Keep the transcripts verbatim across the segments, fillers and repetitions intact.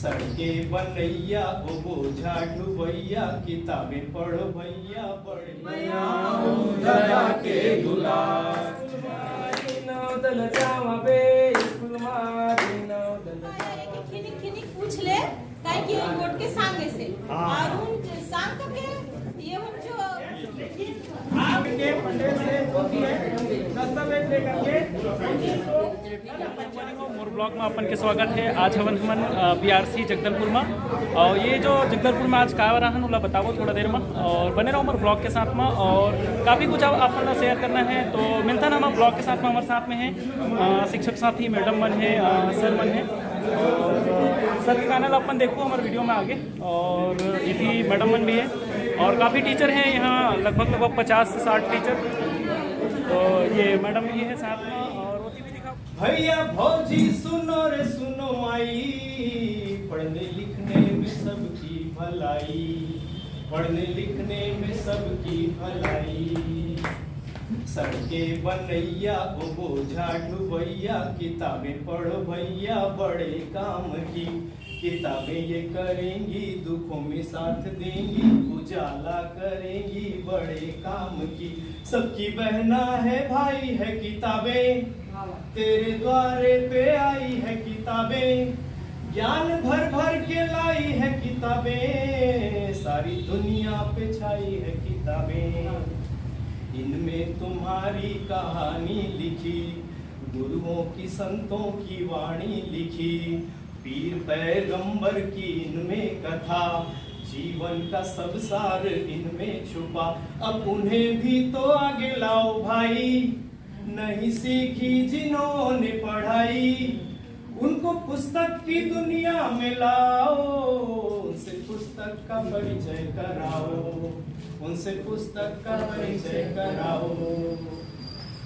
सड़के बनैया, ओ बोझा ढुबैया, किताबें पढ़ो भैया, बड़े भैया, दया के दुलार। नवदल जावा बे, स्कूल मा नवदल। खिनिक खिनिक पूछ ले, काहे कि उन गोट के संगे से। हाँ। और उन संग के ये उन जो आपके पढ़ने से होती है, दस्तावेज लेकर के मोर ब्लॉग में अपन के स्वागत है। आज हवन हमन, अ, बीआरसी जगदलपुर में, और ये जो जगदलपुर में आज का हो रहा है, ओला बताबो थोड़ा देर में, और बने रहो हमर ब्लॉग के साथ में। और काफ़ी कुछ आप, अपन ला शेयर करना है, तो मिलता ना हमर ब्लॉग के साथ में। हमर साथ में है, अ, शिक्षक साथी मैडम मन है, अ, सर मन है, और सर के कहना ला अपन देखो हमर वीडियो में आगे। और इतनी मैडम मन भी है, और काफ़ी टीचर हैं यहाँ, लगभग, लगभग पचास से साठ टीचर। तो ये मैडम भी है साथ में, और वो भी दिखाओ। भैया भौजी सुनो रे सुनो माई, पढ़ने लिखने में सबकी भलाई, पढ़ने लिखने में सबकी भलाई। सड़के बनैया, ओ बोझा ढुबैया, किताबें पढ़ो भैया, बड़े काम की। किताबें ये करेंगी, दुखों में साथ देंगी, उजाला करेंगी बड़े काम की। सबकी बहना है, भाई है किताबें, तेरे द्वारे पे आई है किताबें। ज्ञान भर भर के लाई है किताबें, सारी दुनिया पे छाई है किताबें। इनमें तुम्हारी कहानी लिखी, गुरुओं की, संतों की वाणी लिखी, पीर पैगंबर की इनमें कथा, जीवन का सब सार इनमें छुपा। अब उन्हें भी तो आगे लाओ भाई, नहीं सीखी जिन्होंने पढ़ाई, उनको पुस्तक की दुनिया में लाओ, उनसे पुस्तक का परिचय कराओ, उनसे पुस्तक का परिचय कराओ।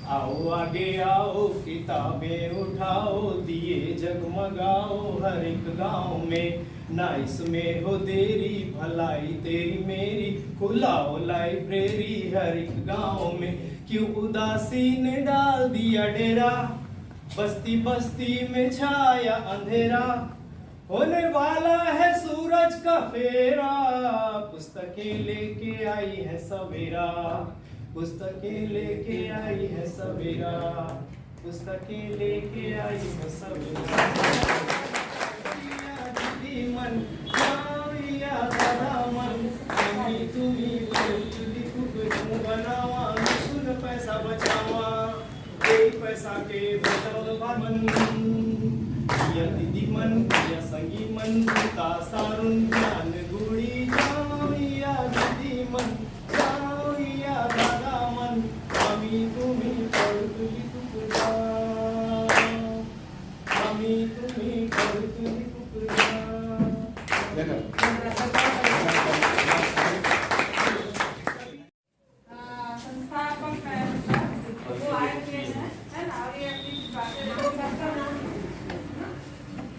आओ आगे आओ, किताबें उठाओ, दिए जगमगाओ हर एक गांव में। ना इसमें हो देरी, भलाई तेरी मेरी, खुलाओ लाइब्रेरी हर एक गांव में। क्यों उदासी ने डाल दिया डेरा, बस्ती बस्ती में छाया अंधेरा। होने वाला है सूरज का फेरा, पुस्तकें लेके आई है सवेरा, पुस्तकें लेके आई है सवेरा, पुस्तकें लेके आई है सवेरा। दीदी मन, जाओ या दादा मन, आमी तुमी पढ़ू लिखू, बनावा, सुन पैसा बचावा। कोई पैसा के बचाओ मन, या दीदी मन, या संगी मन, ता सारुन ज्ञान गुड़ी जाओ या दीदी मन, जाओ या दादा मन, आमी तुमी पढ़ू लिखू जाओ, आमी तुमी पढ़ू लिखू जाओ। अ, संस्थापक है, वो आए हुए हैं, है ना? और ये अपनी बातें, सबका नाम, है ना?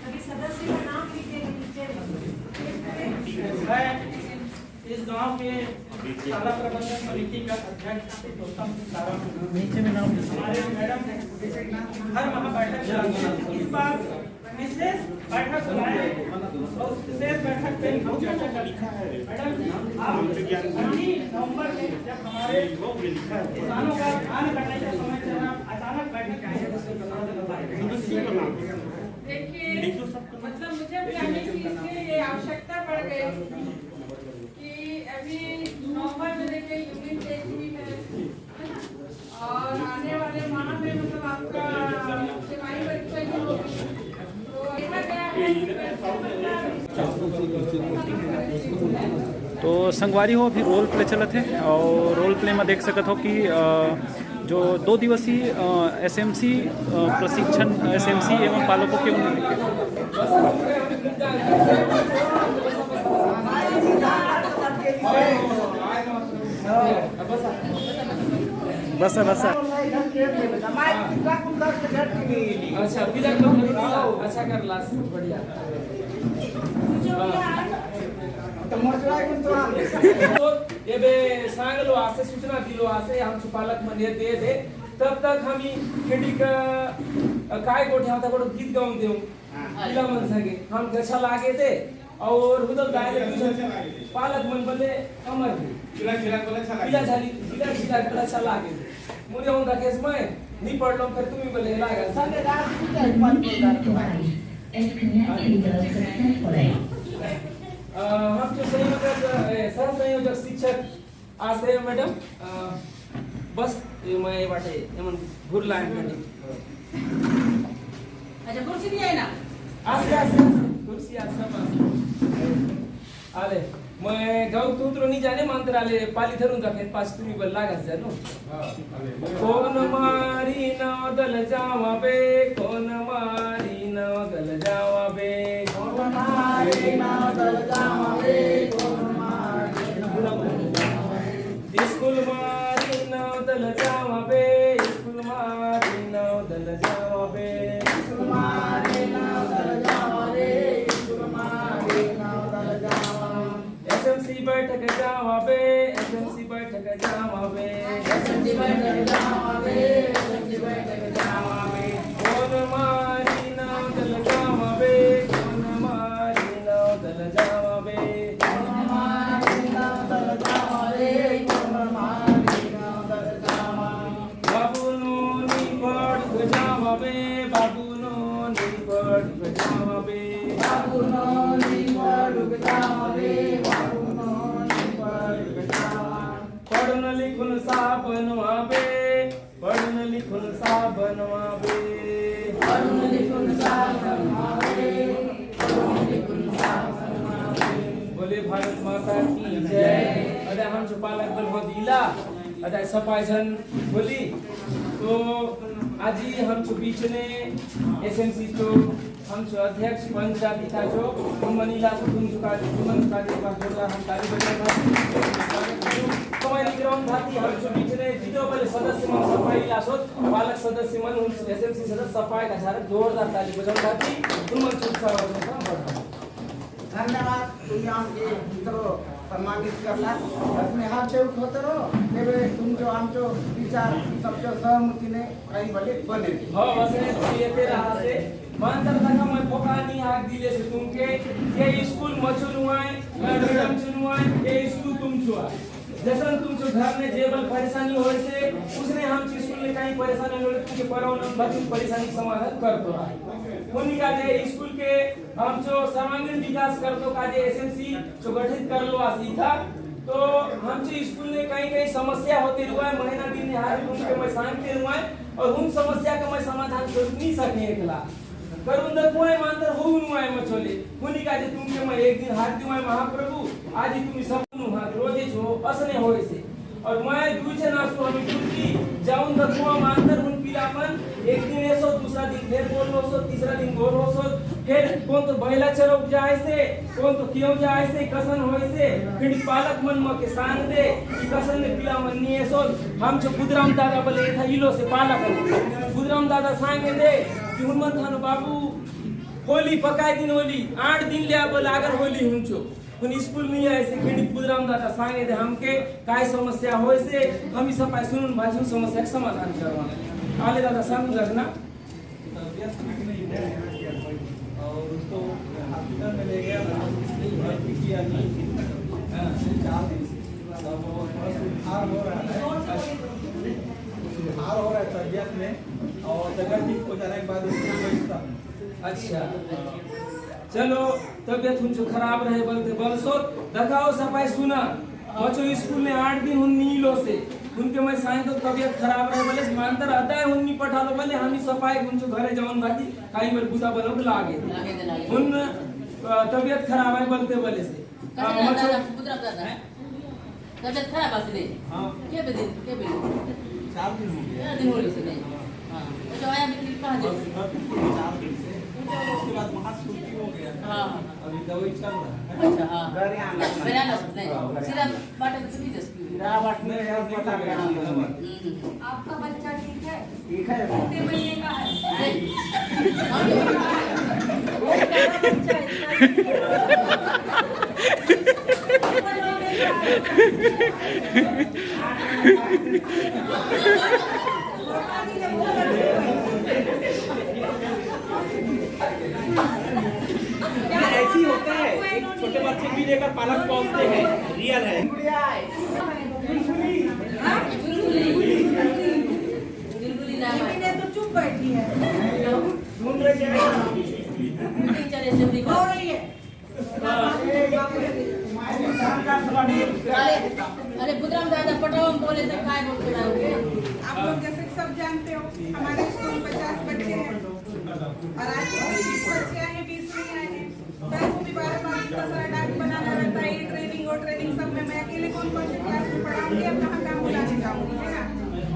अभी सदस्य का नाम लिख के नीचे। मैं इस गांव के शाला प्रबंधन समिति का अध्यक्ष गौतम सिंह तारा हूं। नीचे में नाम लिख। हमारे मैडम हर माह बैठक चलाती है। इस बार विशेष बैठक बुलाए और विशेष बैठक में हम चर्चा कर लिखा है। मैडम जी, आप उन्नीस नवंबर में जब हमारे किसानों का धान कटाई का समय चला, अचानक बैठक आए। देखिए, मतलब, मुझे अब कहने की इसलिए ये आवश्यकता पड़ गई कि अभी नवंबर में, देखिए, यूनियन टेस्ट भी है, है ना? और आने वाले माह में, मतलब, आपका सिपाही परीक्षा भी होगी। तो देखा गया है कि वैसे, मतलब, तो संगवारी हो, अभी रोल प्ले चलत है और रोल प्ले में देख सकत हो कि, अ, जो दो दिवसीय, अ, एसएमसी, अ, प्रशिक्षण, एसएमसी एवं पालकों के उन- बस, बस। अच्छा, बिदा कर लो, अच्छा कर ला, बढ़िया। तो मोचरा गुण तो आम। तो ये बे सांगलो आसे, सूचना दिलो आसे, हम सुपालक मने दे दे, तब तक हम ही खेड़ी का, अ, काय गोठे आता बड़ो गीत गाऊं देऊं। पिला मन संगे हम अच्छा लागे थे। और हुदल दाई ले कुछ पालक मन बले अमर भी। खिला खिला बोला अच्छा लागे। खिला खिला, खिला खिला बोला अच्छा लागे। मुझे उनका केस में नहीं पढ़ लो, फिर तुम ही बोले लागा। संगे रात की जाए पाँच बोल रहा है। अ, हम जो संयोजक, अ, सह संयोजक शिक्षक आसे मैडम, अ, बस ये मैं ये बाटे, ये मन घुर लाइन करने। अच्छा, कुर्सी नहीं है ना? आसे, आसे, आसे, कुर्सी आसे, सब आसे। आले, मैं गाँव तुतरो नहीं जाने, मंत्र आले, पाली धरून रखे, पास तुम्ही बोल लागा जानो। हाँ, आले। कोन मारी नाव दल जावा बे, कोन मारी नाव दल जावा बे। कोन मारी नाव दल जावा बे, कोन मारी नाव दल जावा बे। स्कूल मारी नाव दल जावा बे, स्कूल मारी नाव दल जावा बे। स्कूल मारी नाव दल जावा बे, स्कूल मारी नाव दल जावा। एसएमसी बैठक जावा बे, एसएमसी बैठक जावा बे। एसएमसी बैठक जावा बे, एसएमसी बैठक जावा बे। कोन मारी नाव दल जावा बे, कोन मारी नाव दल जावा बे। कोन मारी नाव दल जावा बे, कोन मारी नाव दल जावा। बाबू नोनी पढ़ जावा बे, बाबू नोनी पढ़ जावा बे। बाबू नोनी पढ़ जावा बे, बाबू नोनी पढ़ जावा। पढ़न लिखन साफ बनवा बे, पढ़न लिखन साफ बनवा बे। पढ़न लिखन साफ बनवा बे, पढ़न लिखन साफ बनवा बे। बोले भारत माता की जय। अदा हम जो पालक बल हो दिला, अदा सफाई जन बोली। तो आज ही हम जो बीच में एसएमसी जो हम जो अध्यक्ष पंच जाति का जो तुम मनीला तो तुम चुका, तुम मन चुका दे, बात बोला हम ताली बजाए। समय निकरान भाती हम जो बीच में जितो बल सदस्य मन सफाई लासो, पालक सदस्य मन उन एसएमसी सदस्य सफाई का झारक जोरदार ताली बजाओ भाती, तुम मन चुप सा। धन्यवाद, तुम्ही आमचे इतरो सम्मानित करला। बस में हाथ से उठो तरो, तेरे तुम जो आम जो विचार सब जो सहमति ने कहीं भले बने। हो, बस में ये तेरा हाथ से मानतर तक मैं फोका नहीं हाथ दिले से तुमके, ये स्कूल मचुनुआए, मैडम चुनुआए, ये स्कूल तुम छुआ। जैसन तुम जो घर में जेबल परेशानी होए से, उसने हम स्कूल में कहीं परेशानी होए, तुमके पराओ न, बच्चों परेशानी समाधान कर दो। उन्हीं का जे स्कूल के हम जो सर्वांगीण विकास करतो काजे एसएमसी जो गठित करलो आसी था, तो हम जो स्कूल में कहीं कहीं समस्या होते हुआ है, महीना दिन निहार उनके मैं सांगते हुआ है, और उन समस्या का मैं समाधान कर नहीं सके एकला। करुण दकुआय मांतर हो नुआय मचोले, उन्हीं काजे तुमके मैं एक दिन हाथ दिवाय महाप्रभु, आज ही तुम सब नु हाथ रोजे छो, असने होए से। और मैं दुई जन आसु हमी कुर्ती जाऊन दकुआ मांतर उन पिला मन एक दिन ऐसो, दूसरा दिन फिर बोल लो सो, तीसरा दिन बोल लो सो, फिर कौन तो बैला चरौक जाए से, कौन तो क्यों जाए से, कसन होए से, फिर पालक मन मके सांग दे कि कसन ने पिला मन नहीं ऐसो। हम जो बुधराम दादा बोले था इलो से पालक बुधराम दादा सांगे दे कि उन मन थानो बाबू होली पकाए दिन होली आठ दिन ले बोले अगर होली हुंचो उन स्कूल नहीं आए से खंडित बुधराम दादा सांगे दे हमके काय समस्या होए से हम ई सब पाए सुनुन भाषण समस्या के समाधान करवा। आले दादा सांग रखना। तबियत ठीक नहीं है और उसको हॉस्पिटल में ले गया था, भर्ती किया था। हाँ, चार दिन से। अब वो थोड़ा सुधार हो रहा है, सुधार हो रहा है तबियत में और तबियत ठीक हो जाने के बाद उसको भेजता हूँ। अच्छा, चलो, तबियत हुंचो खराब रहे बलते बलसोत, दखाओ सफाई सुना। मचो स्कूल में आठ दिन हुन नीलो से, उनके मैं साइन तो तबियत खराब रहे बले से मानतर अदाय हुन नी पठालो बले, हम ही सफाई हुंचो घरे जाऊन भाती, काई मेरे बुता बलो लागे। लागे दे, लागे। हुन, अ, तबियत खराब है बलते बले से। कहाँ अ, जाता मचो है? बुधराम दादा? हैं? तबियत खराब है इसलिए? हाँ। के बे दिन, के बे दिन? चार दिन हो गया। चार दिन हो गए इसलिए? हाँ। अच्छा, आया भी कहाँ बस, बस चार दिन से। उसके बाद वहाँ छुट्टी हो गया। हाँ, हाँ। अभी दवाई चल रहा है। अच्छा, हाँ। घर आना। घर आना नहीं। हाँ, घर सीधा आना। बाटे तो भी जस। सीधा बाटे नहीं, यार, पता नहीं। हम्म, हम्म। आपका बच्चा ठीक है? ठीक है। कितने महीने का है? नहीं। छोटे बच्चे भी लेकर पालक पहुंचते हैं, रियल है। ये तो चुप बैठी है। रो रही है। अरे, अरे, बुधराम दादा, पटाओ, हम बोले थे, काय बोलते रहोगे? आप लोग जैसे कि सब जानते हो, हमारे स्कूल में पचास बच्चे हैं और आज तो बीस बच्चे आए हैं, बीस नहीं आए हैं। सर को भी बार बार इतना सारा डांट बनाना रहता है, ये ट्रेनिंग, वो ट्रेनिंग, सब में मैं अकेले कौन कौन से क्लास में पढ़ाऊंगी और कहाँ कहाँ बुलाने जाऊंगी, है ना?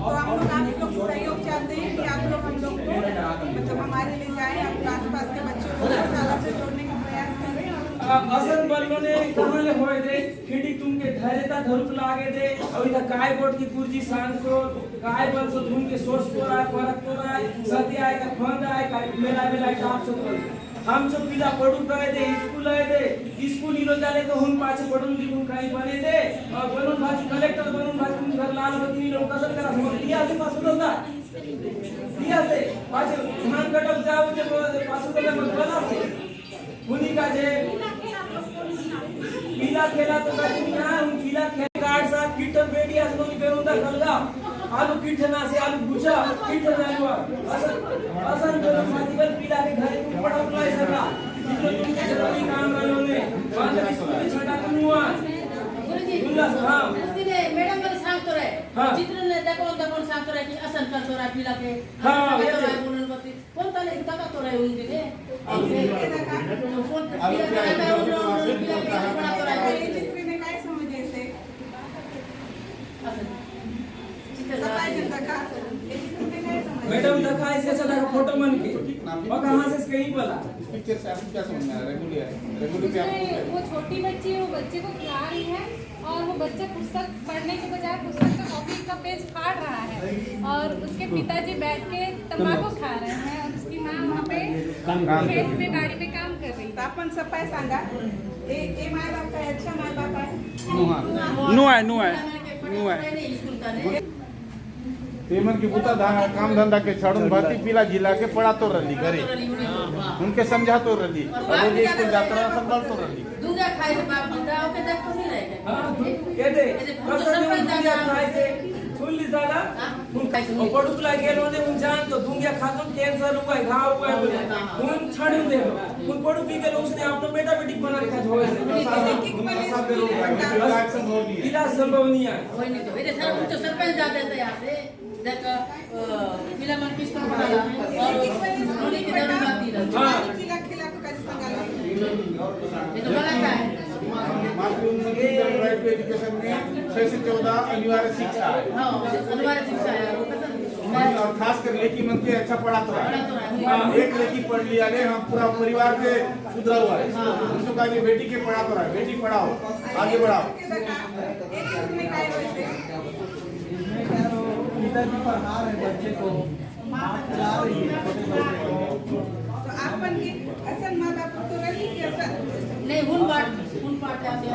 तो हम लोग आप लोग से सहयोग चाहते हैं कि आप लोग हम लोग को, मतलब, हमारे लिए जाए, आपके आसपास के बच्चों को सालों से जोड़ने का प्रयास करें। अ, असन बल्लोने कहाँ ले होए दे, खिड़की तुमके धरे ता धरुक लागे दे, अउ इधर काय बोट की गुरुजी सांसो, काय बल सो धुन के सोच तो रहा, परक तो रहा, सत्य आए का, फंद आए का, मेला मेला टाप सो तो। हम जो पीला पढ़ुक आए दे, स्कूल आए दे, स्कूल इलो जाले तो हुन पाछे पढ़ुन लिखुन कहीं बने दे, और बनून भाजी कलेक्टर बनून भाजी तुम घर लाल बत्ती लोग कसर करा, समझ लिया से पास होता। दिया से पाछे धान कटक जाओ जे पाछे तो मत बना से। हुनी का जे पीला खेला तो का जे ना, हम पीला खेल कार्ड साथ किटन बेटी आज नोनी बेरुंदा खलगा। आलू किटना से आलू बुचा, किटन आलू। असन, असन जो मादिगल पीला के घरे को पड़ा बुलाए सका। जितने तुम के जरूरी काम रहे होने, वहाँ से स्कूल में छटा को नुआ। गुरुजी, गुरुजी, हाँ। उस दिन मैडम वाले सांग तो रहे। हाँ। चित्र ने देखो, देखो सांग तो रहे कि असन कर तो रहा पीला के। हाँ, असन ये कर तो तो। रहा है, बोलन बत्ती। कोणता लेखक का तो रहे उन दिने? कोण? अरे, पीला पीला पीला पीला पीला पीला पीला पीला पीला। मैडम, दखा ऐसे ऐसा दखा फोटो मन के। और कहाँ से कहीं बोला? पिक्चर से आपको क्या समझ में आ रहा है? रेगुलर, रेगुलर पे आप उसमें वो छोटी बच्ची है, वो बच्चे को खिला रही है। और वो बच्चा पुस्तक पढ़ने के बजाय पुस्तक का कॉपी का पेज फाड़ रहा है और उसके पिताजी बैठ के तंबाकू खा रहे हैं और उसकी माँ वहाँ पे खेत में बाड़ी में काम कर रही है। तो अपन सफाई सांगा, ए, ए माय बाप का अच्छा माय बाप है। नुआ। नुआ है, नुआ है, नुआ है। ते मन की बुता धा-, काम धंधा के छाड़ून भाती पीला जिला के पढ़ातो रहली घरे। उनके समझातो रहली। और वो जे स्कूल जात रहा, संभालतो रहली। दूंगा खाए से बाप जी का, ओके देख तो नहीं रहेगा। हाँ, ये दे, ये दे, कसम से सरपंच दूंगा दादा। खाए से, सुन ली दादा। हाँ। उन खाए से और पड़ुकला गेल होने उन जान तो दूंगा खा तो कैंसर हुआ है, घाव हुआ है बोले। हाँ। उन छाड़ दे। उन पड़ुकी के लोग से आप तो बेटा बेटी बना के खाए। इलाज संभव नहीं है। इलाज संभव नहीं है। कोई नहीं तो, मेरे सर, हम तो सरपंच जाते थे यहाँ से। देख, अ, पीला मन किसको पढ़ा रहा है? और नोनी की दारू बात नहीं रहा। हाँ। ये तो गलत है। मातृ उन्नति राइट टू एजुकेशन में छह से चौदह अनिवार्य शिक्षा है। हाँ, अनिवार्य शिक्षा है। और खासकर लेकी मन के अच्छा पढ़ातो है। हाँ। एक लेकी पढ़ लिया ले, हम पूरा परिवार के सुधरा हुआ है। हाँ। हम तो कहा कि बेटी के पढ़ातो है, बेटी पढ़ाओ, आगे बढ़ाओ। पिताजी पढ़ा रहे बच्चे को, माँ खिला रही है छोटे बच्चे को। तो आप मन के असन माँ बाप तो रही कि असन? नहीं, हुन बात, हुन बात है, असन।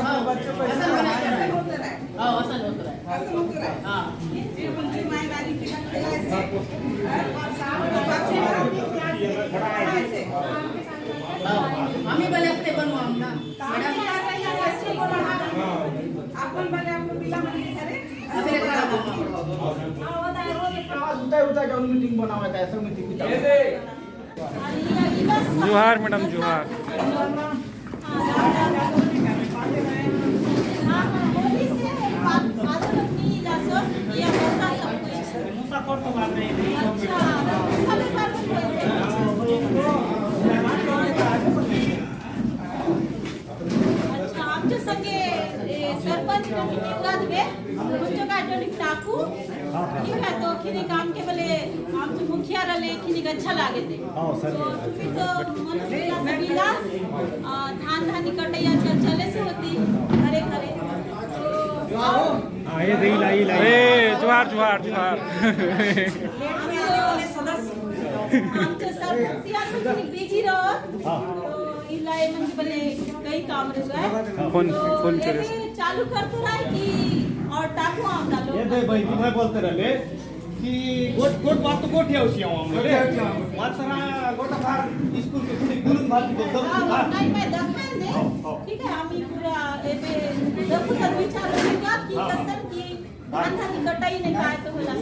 हाँ, असन होता रहे। हाँ, असन होता रहे। असन होता रहे। हाँ। ये उनकी माँ नानी के साथ खेला ऐसे। हाँ, और साथ में बात ऐसे। हाँ, हम ही बोले अपने बनवा हम ना। मैडम। अपन बने अपन बिला मन के घरे। अबे, आवाज उतार, उतार के उन मीटिंग बनावे का, ऐसा मीटिंग बिता। जोहार मैडम, जोहार। अच्छा, आमच्या संगे, ए, सरपंच ने भी टिका देबे, उनके का जो टाकू, ठीक है, तो खिनी काम के बोले, हम तो मुखिया रहले, खिनी के अच्छा लागे थे। हाँ, सर। तो तुम्हें तो मन से मिला से मिला, आ, धान धानी कटैया चल चले से होती, घरे घरे। तो हाँ, ये दे, लाई, लाई। ए, जोहार, जोहार, जोहार। आमचे सरपंच यार तो खिनी बिजी रहो। हाँ। तो इला ये मन के बोले कई काम रह गए। फोन, तो फोन ये करे। भी चालू कर तो रहा है कि और टाकू आवता लोग। ये दे भाई, मैं बोलते रहले कि गोट, गोट बात तो गोट है उसी आवाम में। अच्छा, अच्छा। मात्रा गोटा बार स्कूल के खुद गुरु हाँ, नहीं, मैं दखा दे। ठीक है, हम ये पूरा एबे दखू तक विचार करूँगा कि हाँ। कसन की धान धान की कटाई नहीं पाए तो होला।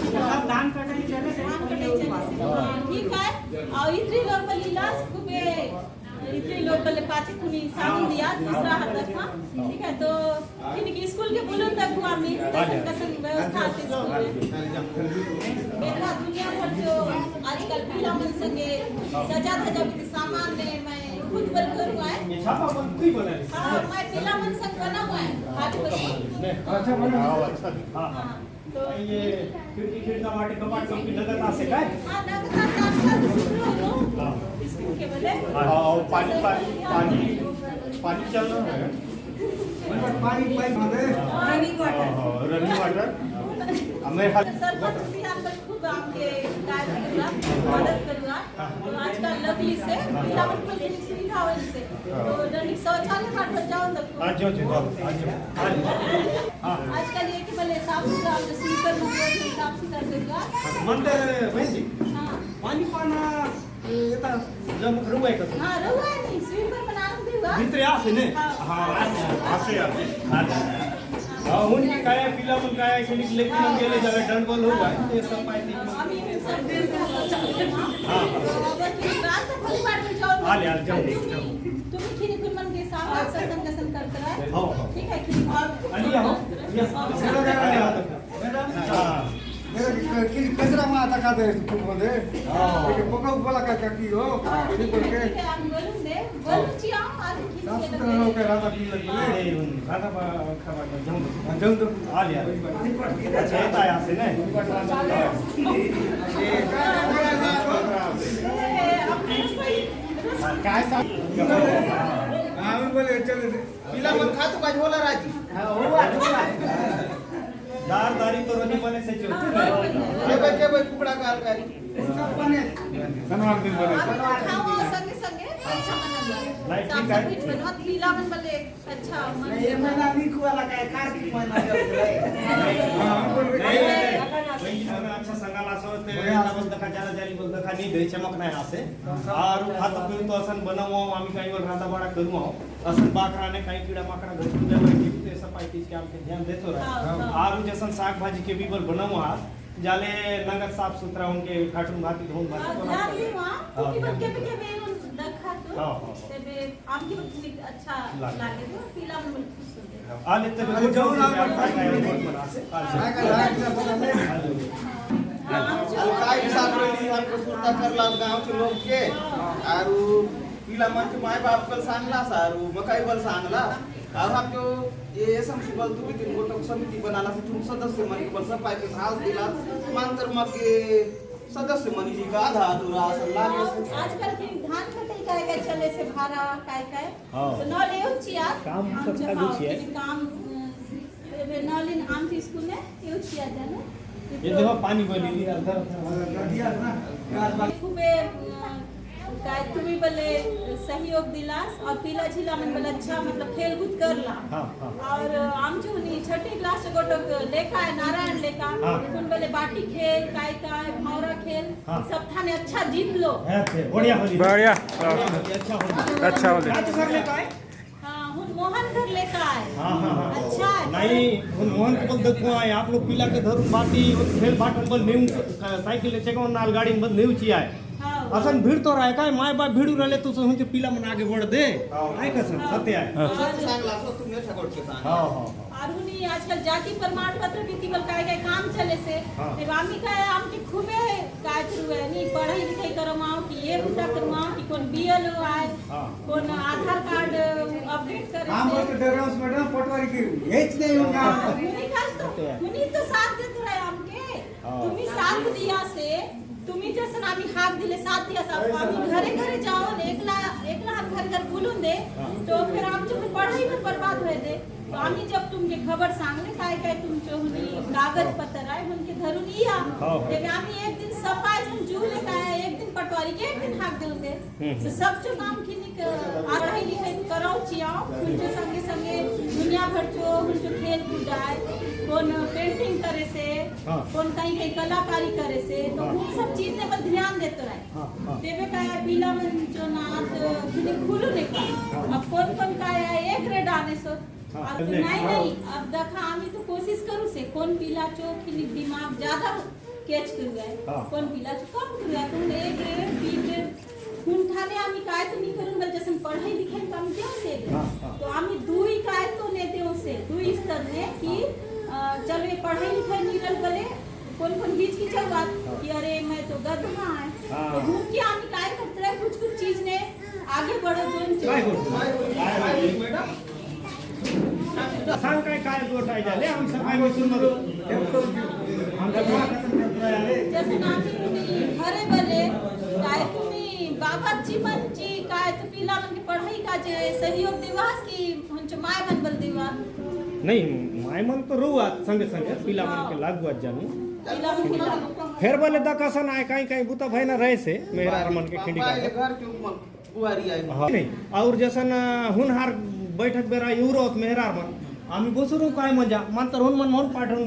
सब धान कटाई चले से। धान कटाई चले से। हाँ, ठीक है। और इतनी लोग बली लाश खूबे इतने लोग बले पाछे कुनी साउंड दिया, दूसरा हाथ रखा, ठीक है? तो इनकी स्कूल के बुलंद तक हुआ, मैं कसन कसन व्यवस्था आसे स्कूल में। बेटा, दुनिया भर जो आजकल पीला मन संगे सजा धजा भी सामान में मैं खुद बल करूँ है। हाँ, मैं पीला मन संग बना हुआ है, आज बस। अच्छा, बना। हाँ, हाँ। तो ये खिड़की खिड़का माटे कपाट सब की नगद आसे काय? हाँ, नगद आसे, आजकल तो सुधरो हो। हाँ। स्कूल के बोले। हाँ, और पानी, पानी, पानी, पानी चल रहा है। पानी, पानी माटे। हाँ, हाँ, running water। हमें हर सरपंच से हम लोग खूब आपके कार्य करूँगा, मदद करूँगा। तो आजकल लकड़ी से, बिना बिल्कुल भी सुविधा हो इसे। तो डंडी शौचालय बात पर जाओ तो। हाँ, जो, जो, जो, हाँ, जो। हाँ। आजकल ये कि भले साफ सुथरा, जो स्वीपर में भी साफ सुथरा करूँगा। मंदिर, बहन जी। हाँ। पानी पाना, ये, ये तो जब रुआ है कसम। हाँ, रुआ है नहीं, स्वीपर बना रहा हूँ, रुआ। भीतर आ से ने? हाँ। हाँ, आ से, आ से। हाँ। हाँ, उनकी काया पीला मन काया के निकले कि हम गेले जावे डंड बल हो जाए, ये सब पाई नहीं। हाँ। आले, आले, जाओ, जाओ। तुम्ही खिरी कुन मन के साथ कसन कसन करत रहा। हाँ, हाँ। ठीक है, खिरी। आले, आओ। ये, हाँ। मेरा कि-, कि-, कचरा में आता का दे तू बोले। हाँ। लेकिन पकड़ वाला का, का की हो? हाँ। ठीक बोल के। ठीक है, हम बोलूं दे, बोलूं हाँ। ची हम, आज खिरी साफ सुथरा लोग के राधा पी लग बोले। ए, उन, राधा बा-, खबर में जाऊं तो। हाँ, जाऊं तो। आ लिया। अच्छा, ये तो आया से नहीं। काय सा-, हाँ, बोले, चल, पीला मन खा तो का झोला राजी। हाँ, हो, आ झोला। दार दारी तो रनी बने से जो। के भाई, के भाई, कुकड़ा काल करी। धन्यवाद, दिन बने। आप खाओ, संगे, संगे, अच्छा बना। नहीं, ठीक है। सब कुछ बनवा, पीला मन बले। अच्छा, नहीं, ये महीना नहीं खुआ लगा है, कार्तिक महीना चल रहा है। हाँ, बोल रहे हैं। नहीं, नहीं, नहीं, अच्छा संगाला सो, ते बढ़िया। बस दखा, ज्यादा जाली बस दखा, नहीं दे, चमक नहीं आसे। और खातो पीतो असन बनाओ, आमी काई बोल रांदा बड़ा करूँ, असन बाकरा ने काई कीड़ा माकड़ा घर में जावे, ये भी तो ऐसा पाई चीज के आम के ध्यान देतो रहे। हाँ, हाँ। और जैसन साग भाजी के भी बोल बनाओ, जाले नगद साफ सुथरा उनके खाटुन भाती धोन भाती हाँ, तो ध्यान रखते। दी वहाँ, हाँ, क्योंकि ध्यान बच्चे देते। भी के भी उन दखा तो, हाँ, हाँ, हाँ। ते भी आम की बच्चे अच्छा लागे। लागे तो, पीला मन खुश हो जाए। हाँ, आ लेते हैं, हाँ, जाओ ना, जाओ ना, जाओ ना। हाँ, हाँ, हाँ। हाँ, हाँ। और का हिसाब रही, हमको सुरता कर लाल गाँव के लोग के, और पीला मन के माय बाप कल सांगला सा, और मकाई बल सांगला, और हम जो ये एसएमसी बल तू भी तीन गोटोक समिति बनाला से तुम सदस्य मन के बल सब पाई के भाव दिला, मानकर मग के सदस्य मन जी का आधा अधूरा असल लागे से। आजकल के धान कटाई काय काय चले से भारा काय काय। हाँ। तो नौ ले उचिया। काम हम सब जब चालू हाँ, छिया। काम, अ, ए बे नौ ले आम के स्कूल में ये उचिया जाने। ये देखो पानी बोली नहीं अंदर। खूबे, अ, काय तुम्ही बले सहयोग दिलास और पीला झीला मन बले अच्छा मतलब खेल कूद करला। हाँ, हाँ। और आमची हुनी छठी क्लास गोटोक लेखा है नारायण लेखा। हाँ। उन बले बाटी खेल, काय काय, भौरा खेल, हाँ। सब थाने अच्छा जीत लो। है, है, बढ़िया होली। बढ़िया। अच्छा होली। अच्छा होली। राजू सर लेखा है? हाँ, हुन मोहन कर लेखा है। हाँ, हाँ, हाँ। अच्छा है। नहीं, हुन मोहन को बोल देखो आए, आप लोग पीला के धरून बाटी, हुन खेल बाटन बल नेऊ, साइकिल ले चेको नाल गाड़ी बल नेऊ ची आए। हाँ। असन भीड़ तो रहे का, माय बाप भीड़ रहले तो हुन पीला मन आगे बढ़ दे। हाँ। आए कसम, सत्य आए। हाँ। सत्य सांगला सो तुम ये ठगोड़ के सांग। हाँ, हाँ, हाँ। और हुनी आजकल जाति प्रमाण पत्र भी केवल काय काय काम चले से। हाँ। ते बामी काय आम के खूबे काय शुरू है, नहीं पढ़ाई लिखाई करमाओ कि ये बुता करमाओ कि कौन बीएलओ आए। हाँ। कौन आधार कार्ड अपडेट करे काम से। बोलते डर रहा हूँ मैडम, पटवारी की हेच नहीं होगा। हाँ, उन्हीं का तो, उन्हीं तो साथ देते रहे हमके। हाँ। तुम्ही साथ दिया से, तुम्ही जैसे ना आम्ही हाथ दिले, साथ दिया से, आम्ही घरे घरे जाओ, एकला, एकला हम घर घर बोलून दे, हाँ। तो फिर आमची पढ़ाई में बर्बाद होए दे। आम्ही जब तुमके खबर सांगले काय काय तुमचे हुनी कागज पत्र आहे, हुनके धरून या। हो, हो। तेव्हा आम्ही एक दिन सफाई झन जुहले काय, एक दिन पटवारी के एक दिन हाक देऊन दे। हम्म, तो हम्म। सब जो काम खिनिक पढ़ाई लिखाई कराओ चियाओ, हुनके संगे संगे दुनिया भर जो हुनके खेल कूद आए, कौन पेंटिंग करे से, हाँ। कौन कहीं कहीं कलाकारी करे से, तो हाँ। उन सब चीज ने पर ध्यान देते रहे। हाँ, हाँ। तेबे काय पीला मन जो नात खिनिक खुलू नहीं पा। हाँ। अब कौन कौन काय एक रे डाने सो हाँ, अब चल दे। नहीं, हाँ। नहीं, अब देखा, आमी तो कोशिश करू से, कौन पीला चो खिनिक दिमाग ज्यादा कैच कर गए, हाँ। कौन पीला चो कम कर गए, तुम एक ग्रेड, बी ग्रेड, उन ठाने आमी काय तो नहीं करूँ, बल जैसे पढ़ाई लिखाई कम क्या से, हाँ, हाँ। तो आमी दुई काय तो ने दे से, दुई स्तर ने कि, हाँ। अ, चलो ये पढ़ाई लिखाई निकल गले, कौन कौन हिचकिचावत हाँ। कि अरे मैं तो गधा है। हाँ। तो घूम के आमी काय करते रहे, कुछ कुछ चीज ने आगे बढ़ो, जोन काय चाहिए। बोलते हैं? काय बोलते हैं? मैडम, सांग काय, काय गोष्ट आहे झाले, हम सफाई में सुन मरो। हम तो क्या खत्म करते रहे। जैसे ना आमी तुम्ही घरे बले, काय तुम्ही बाबा जीवन जी काय तो पीला मन की पढ़ाई का जे सहयोग दिवास की हुनचो माय मन बल दिवा। नहीं, माय मन तो रुआत संगे संगे पीला मन के लागुआत जानी। पीला मन के लागुआत। फेर बले दकसन आय काई काई बुता भैना रहे से मेहरार मन के खिंडी का। घर के ऊपर बुआरी आय। हाँ, नहीं, और जैसन हुनहार बैठक बेरा यूरोत मेहरार मन आमी बसुरू काय मजा मन तर हुन मन मन पाठन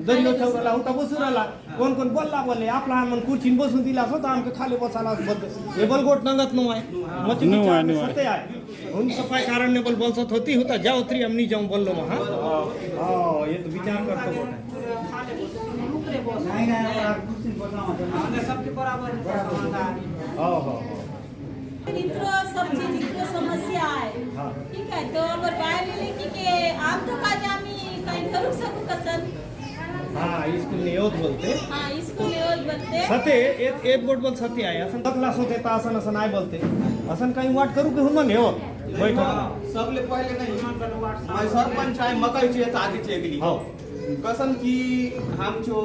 दरियो चौरला हुता बसुरला। कोन कोन बोलला बोले, आपला मन कुर्सीन बसून दिला सो, तर आमके खाली बसाला बोलते। हे बल गोट नंगत नो आहे। मत नो विचार आहे, नो आहे। सत्य आहे। हुन सफाई कारण ने बल बोलसत होती, हुता जाओ तरी हम नहीं जाऊं बोललो महा। हाँ, ये तो विचार करतो बोलते। नहीं, नहीं, आप कुर्सी बसाओ। हमने सबके बराबर है। हाँ, हाँ। इतरो सब चीज, इतरो समस्या आए। हाँ। ठीक है, तो अगर बाय मिले कि के आम तो का जामी कहीं करू सकू कसन? हाँ, स्कूल ने योद बोलते। हाँ, स्कूल ने योद बोलते। सते, एक, एक बोर्ड बोल सते आए। असन तकला सोते ता असन, असन आए बोलते। असन कहीं वाट करू के हुन मन हो? बैठो। सबले पहले नहीं, मैं सरपंच आए, मकई चाहिए, ताकि चाहिए के लिए। हाँ। कसन की हम जो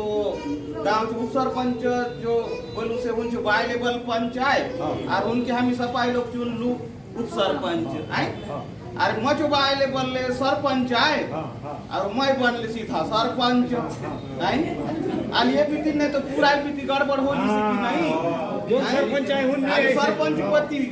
गांव जो उप सरपंच जो बोलू से उन जो बाय लेवल पंच आए, हाँ। और उनके हम सफाई लोग चुन लू उप सरपंच हाँ। आए, हाँ। और मचो बाय लेवल ले सरपंच आए, हाँ, हाँ। और मैं बन ले सीधा सरपंच हाँ, हाँ। आए। आल ये बीती नहीं तो पूरा बीती गड़बड़ हो हाँ। नहीं। जो आए? सरपंच आए, उन नहीं आए। सरपंच पति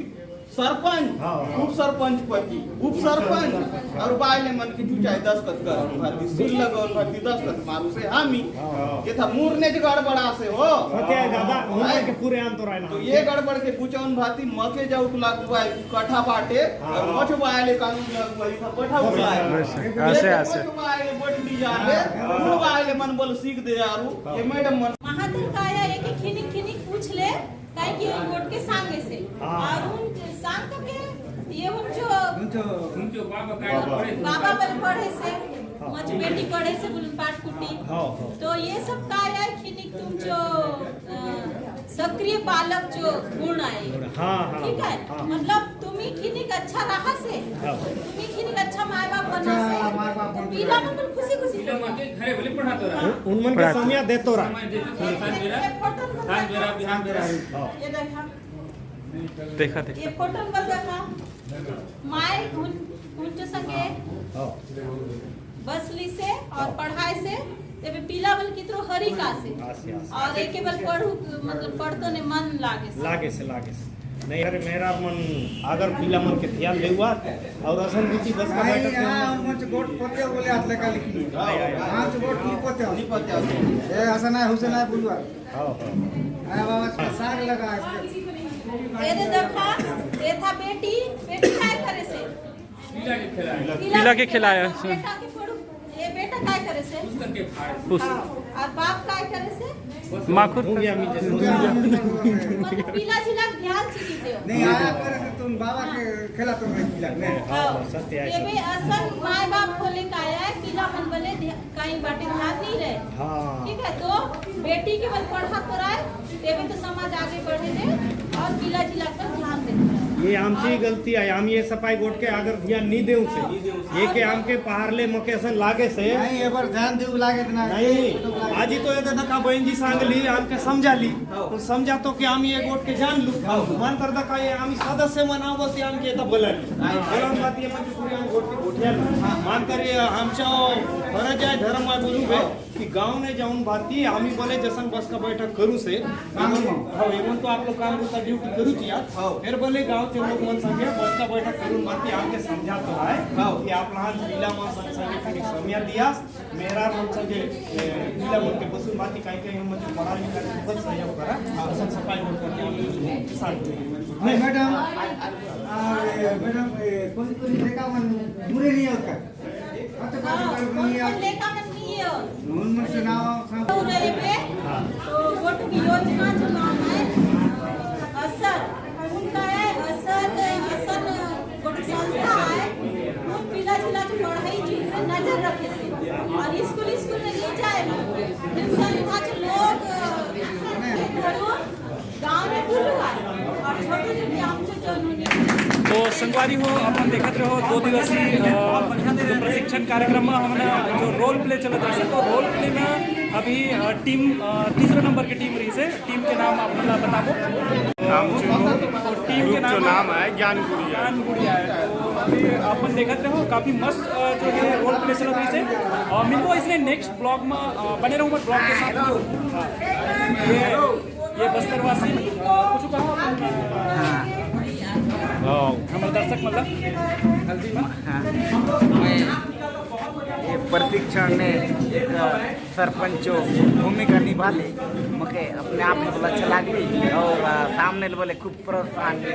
सरपंच, हाँ, हाँ। उप सरपंच पति, उप सरपंच, और बायले मन की जुचाई दस्तखत कर, भरती सील लगन, भरती दस्तखत मारू से हामी। हाँ। ये था मूर ने जो गड़बड़ा से हो। सत्य है दादा, उन हाँ। के पूरे आन तो रहना। तो ये गड़बड़ के पूछा उन भाती मके जाऊ तो लागू भाई, कठा बाटे, हाँ। और मच बायले कानून लागू भाई, था बैठा हुआ है। बस, ये ऐसे, तो ऐसे। मच बायले बैठ ली जाले, हाँ। उन बायले मन बोल सीख दे यारू, हाँ। ये मैडम मन। महादेव का आया एक खिनिक खिनिक पूछ ले, काहे कि ये वोट के संगे से। हाँ। और उन संग के ये उन जो उन जो, उन जो बाबा का बाबा। पढ़े से। बाबा पर पढ़े से, हाँ। मच बेटी पढ़े से बुलपाट कुटी। हाँ, हाँ। तो ये सब का है कि नहीं तुम जो, अ, सक्रिय पालक जो गुण आए। हाँ, हाँ, ठीक है? हाँ। मतलब तुम्ही खिनिक अच्छा रहा से, हाँ। तुम्ही खिनिक अच्छा माय बाप बना से, अच्छा, माय बाप तो बन पीला रहा। मतलब खुशी खुशी पीला माँ के घरे भले पढ़ातो रहा। उन, उन मन के पढ़ातो। समय देतो रहा। समय देतो रहा, ये, सांझ ये, बेरा, ये फोटो में सांझ बेरा, बिहान बेरा। हाँ। ये देखा। देखा, देखा। ये फोटो में देखा। माय उन, उन जो संगे हाँ। बसली से और हाँ। पढ़ाई से, तेबे पीला बल कितरो हरी का से। आसे, आसे। और एके बल पढ़ू, मतलब पढ़तो ने मन लागे से। लागे से, लागे से। नहीं, अरे मेरा मन अगर पीला मन के ध्यान देवा और असन रीति बस का नहीं, बैठक में हाँ, मन मन से गोट पतिया बोले हाथ लगा लिखी। हाँ, हाँ, हाँ। हाँ, तो गोट नहीं पतिया। नहीं पतिया। ए, हसन है, हुसैन है, बुलवा। हाँ, हाँ। हाँ, बाबा, साग लगा इसके। ये दे देखा, ये था बेटी, बेटी काय करे से? पीला के खिलाया। पीला के खिलाया। बेटा के पढ़ू, ये बेटा काय करे से? उस हाँ, और बाप काय करे से? माखुर। हो गया, मीठे। मतलब पीला झिलक ध्यान से कीजिए। नहीं, आया करे से तुम बाबा के खेला तो नहीं पीला, नहीं। हाँ, सत्य है, ये सत्य। भी असल माय बाप को लेकर आया है, पीला मन बले ध्या-, कहीं बाटे ध्यान नहीं रहे। हाँ। ठीक है, तो बेटी के बल पढ़ा कराए, तेबे तो समाज आगे बढ़े दे और पीला झिलक पर ध्यान दे। ये आमची गलती आय, आमी ये सफाई गोट के अगर ध्यान नी देऊ से, ये के आमके पहारले मके असन लागे से। नहीं, ये बार ध्यान देऊ लागे ना। नहीं, आज ही तो ये दादा का बहन जी सांगली, आमके समझाली। तो समझा तो कि आमी ये गोट के जान लू। मान तर दा का ये आमी सदस्य मना बोलते आमके तो बोला ली। बोला बात ये मन पूरी आम गोट के गोटिया ली। मान कर ये आमचा फरज आय, धर्म आय बोलू बे। कि गांव ने जाऊन बात की, आमी बोले जसन बस का बैठक करू से, हाँ, हाँ। हाँ, एमन तो आप लोग काम करता, ड्यूटी करू चिया। हाँ। फिर बोले गांव के लोग मन संगे बस का बैठक करून बात की, आमके समझा तो है हाँ। कि आप लोग पीला मन संग संगे खाली समय दिया, मेरा मन संगे, ए, पीला मन के बसुन बात की, कहीं कहीं हम मतलब पढ़ा लिखा के बहुत सहयोग करा, हाँ। असन सफाई बोल करके आप लोग साथ में। नहीं, मैडम, आ, ए, मैडम, ए, कोई, कोई देखा मन बुरे नहीं होता। हाँ, कौन कौन लेखा मन नहीं है? उनमें से नाम आप सब तो रहे पे, तो गोट की योजना जो नाम है, असर, उनका है असर, असर गोट संस्था है, वो पीला जिला जो पढ़ाई जी पे नजर रखे से, और स्कूल, स्कूल में नहीं जाए, फिर संस्था जो लोग, गाँव में खुलू है और छोटे छोटे आमचे जरूरी तो संगवारी हो, अपन देखत रहो दो दिवसीय, अ, जो प्रशिक्षण कार्यक्रम में हमने जो रोल प्ले चलत रहे, तो रोल प्ले में अभी, अ, टीम, अ, तीसरा नंबर की टीम रही से, टीम के नाम आप मतलब बताबो। नाम चुनो। तो टीम के ग्रुप नाम जो है नाम है ज्ञान गुड़िया। ज्ञान गुड़िया है। तो अभी अपन देखत रहो, काफी मस्त, अ, जो है रोल प्ले चलत रही से। और मिलबो इसने नेक्स्ट ब्लॉग में, अ, बने रहो हमारे ब्लॉग के साथ। ये ये बस्तर वासी, अ, कुछ कहो अपन, अ, हाँ। हमारे दर्शक मतलब। हाँ। मैं ये प्रशिक्षण ने एक सरपंचो भूमिका निभा ले, मके अपने आप में बोला अच्छा लागे और, अ, सामने बोले खूब प्रोत्साहन दे।